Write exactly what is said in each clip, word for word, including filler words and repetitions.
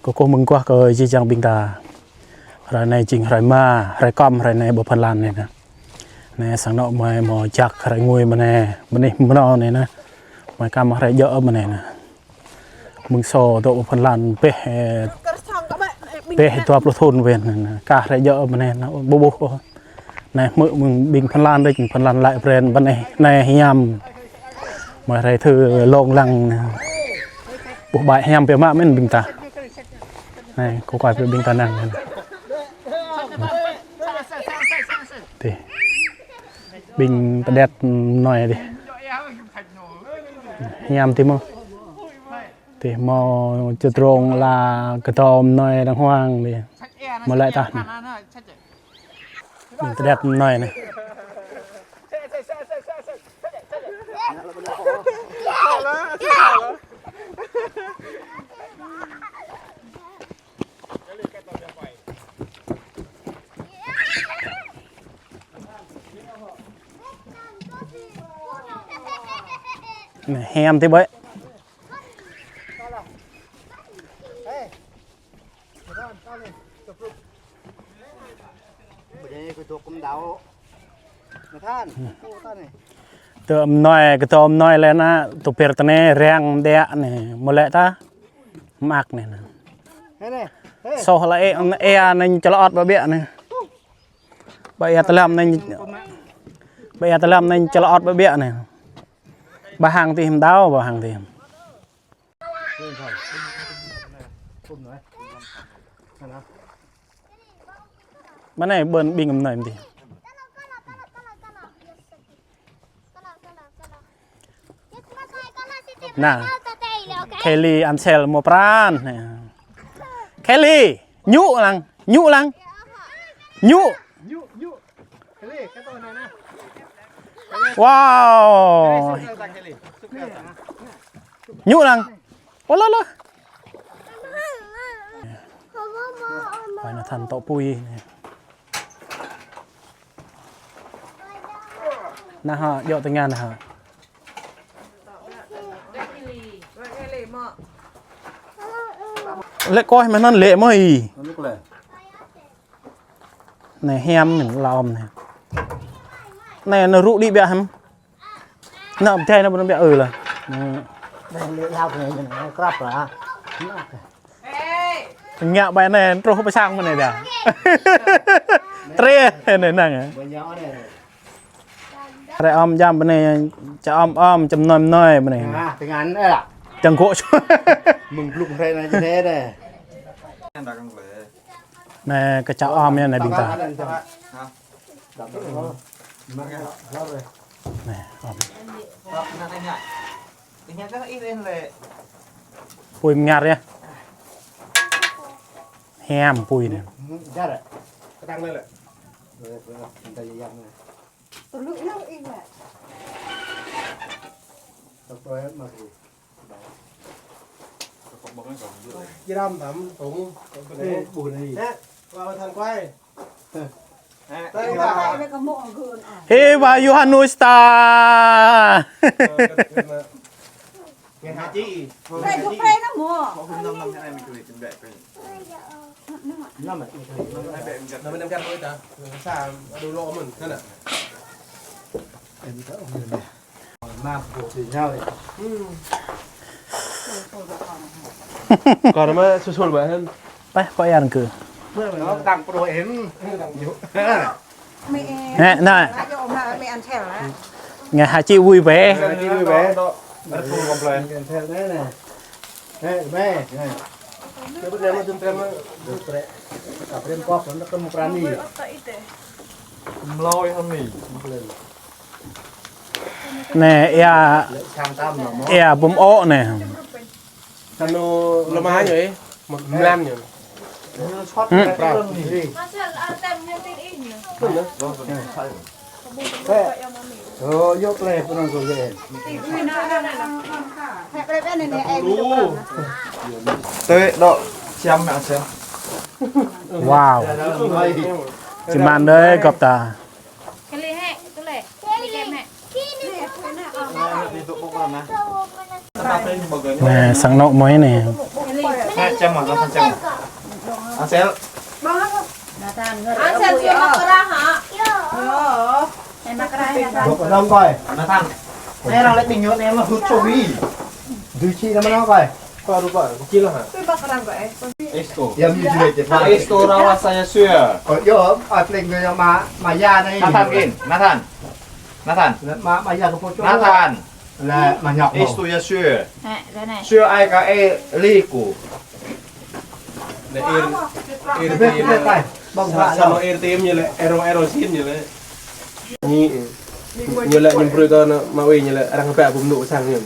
Kơkuh mơguah kơ jih jang ƀing ta. Hrơi anai jing hrơi rơma, hrơi kơm, hrơi anai ƀơi Phần Lan anai nă. Anai sang anŏ mơi hmâo jak hrơi ngui mơ̆n anai, mơnih mơnâo anai nă. Mơi kăm hrơi djơ̆ mơ̆n anai nă. Mơ̆ng sô dŏ ƀơi Phần Lan pĕh, ơ, pĕh dua pluh thŭn wĕn anai nă. Kah hrơi djơ̆ mơ̆n anai nă, ƀu ƀuh. Anai hmư̆ mơ̆ng ƀing Phần Lan đôč, Phần Lan lăi brand ƀơi anai, anai hiam. Mơi hrơi thư lông lăng. Ƀuh ƀai hiam biă mă mơ̆n ƀing ta. Anai, kơ kuai brơi ƀing ta năng. Tih. Ƀing pơđet mơnuih tih. Hiam tih mơ̆. Tih hmâo čơdrông la kơdŏm mơnuih đang huang tih. Mơ̆ lĕ tah. Ƀing pơđet mơnuih anai. Anai, hiam tih ƀơi. Tơ̆ mơnuih, kơdŏm mơnuih lĕ nă, tŭ pơr tơ anai, răng mơdĕk anai, mơ̆ lĕ tah, mơak anai nă. Soh lă ê, ê anai čơlơt ƀơi ƀiă anai. Ƀơi ia tơlăm anai, ƀơi ia tơlăm anai čơlơt ƀơi ƀiă anai. Ƀơi hăng tih hăm đao, ƀơi hăng tih. Mơ̆ anai ƀơi ƀing mơnuih tih. Nă, Kelly Ansel hmâo pran. Kelly, ñu lăng, ñu lăng. Ñu. Wow. Ñu lăng. Ơ lơ lơ. Pai nă than tŏ apui. Nă hă, djơ̆ tơngan hă. Lĕ kơh mơ̆n anŭn lĕ mơ̆ ih. Anai hiam mơ̆n lŏm anai. Anai anŭn rŭ đĭ ƀiă hăm. Anŭn pơdai anŭn ƀu anŭn ƀiă ơ lah. Anai lĕ lao anai anŭn krăp lah. Ngă ƀai anai truh pơ sang mơ̆n anai dah. Trê anai năng. Hrơi ôm jăm ƀơi anai, čă ôm ôm, čăm mơnuih mơnuih ƀơi anai. Čang gŏ. Mơ̆ng blŭk hrơi anai čơđeh anai. Anai kơ čă ôm yơh anai ƀing ta. Anai, ôm. Apui mơngar yơh. Hiam apui anai. Ê, wa Yohanes ta. Ngày hai chín. Ngày hai chín. Kar ma susul ba hen. Peh, kok yang ke? Tăng pro em. Nè, nè. Ngày hai chín vui vẻ. Hai chín vui vẻ. Nè, nè. Nè, nè. Mlôi hông nè. Nè, ia, ia bum ôk nè. Kanu lơma ñu ih, mlam ñu. Hmm. Tê đọ, siam mẹ siam. Wow. Čiman đơi găp ta. Nè, sang anŏ mơi nè. Chăm mà, Nathan chăm. Ansel. Nathan, Ansel chưa mắc ra hả? Em mắc ra hả, Nathan? Dok dong koi. Nathan. Ai răng lĕ ƀing ñu anai mă hŭt čô ƀi. Dui či nama nama koi. Koi rupa, kecil lah. Esto. Yang di sini aja. Esto rawa saya sure. Oh, yo, ai pleng yang ma, Maya anai. Nathan gin, Nathan. Nathan. Ma, Maya kơ pô čô. Nathan. Lĕ, mă nhŏk mơ̆. Esto ya sure. Sure ai kơ e liku. Lĕ ir, ir tim. Bang sa-, hua sama ir tim ñu lĕ, ero, ero sin ñu lĕ. Ñu, ñu lĕ ñu brui kơ ană mă wai ñu lĕ, arăng hơpă bum nŭ sang ñu.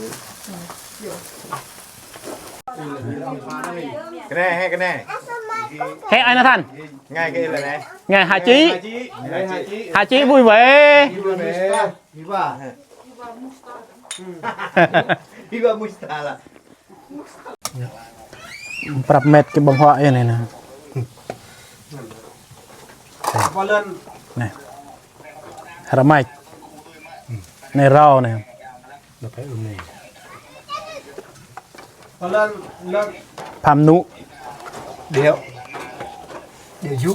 Kơnai, hĕ kơnai. Hĕ ai Nathan. Ngai kơ lĕ anai. Ngai hă či? Ngai hă či? Hă či vui vẻ. Vui vẻ. Viva. Viva Mustala. Prap met kơ ƀơ̆ng huă anai nă. Nă. Rơmač. Anai rau nă. Pham nŭ. Điêu. Điêu yŭ.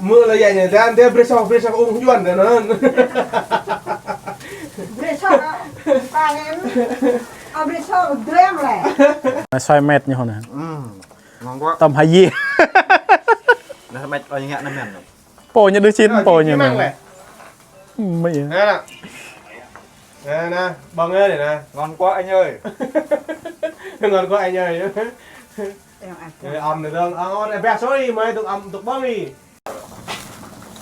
Mơ̆ lĕ ya ñu, dan dia brơi sŏk, brơi sŏk ung yuan dan anŭn. Brơi sŏk, ta em. Ơ, brơi sŏk, drem lĕ. Anai soi met ñu hŏ nă. Ngon quá. Tơm hai yê. Nă, met ơi ngă nă men. Pô ñu đơ sin, pô ñu nă. Mơ̆ ya. Nă. Nă, nă, ƀơ̆ng anai nă. Ngon quá anh ơi. Ngon quá anh ơi. Ơ, ăn được không? Ăn, ăn, bé sôi, mai tụi ăn, tụi ƀơ̆ng đi.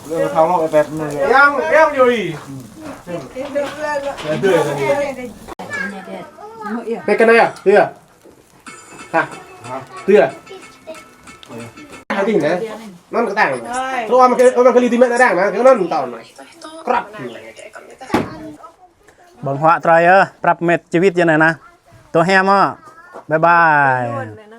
Lơ thao lŏ pet mơ̆. Yang, yang yui. Pet kơnai ya? Iya. Ha. Iya. Hati nă. Anŭn kơtang. Truh ôm kơ, ôm kơ li ti met đang nă, kơ anŭn tao nă. Krăp. Ƀơ̆ng huă trơi ơ, prap met čơwit yơh anai nă. Tui hiam ơ. Bye bye.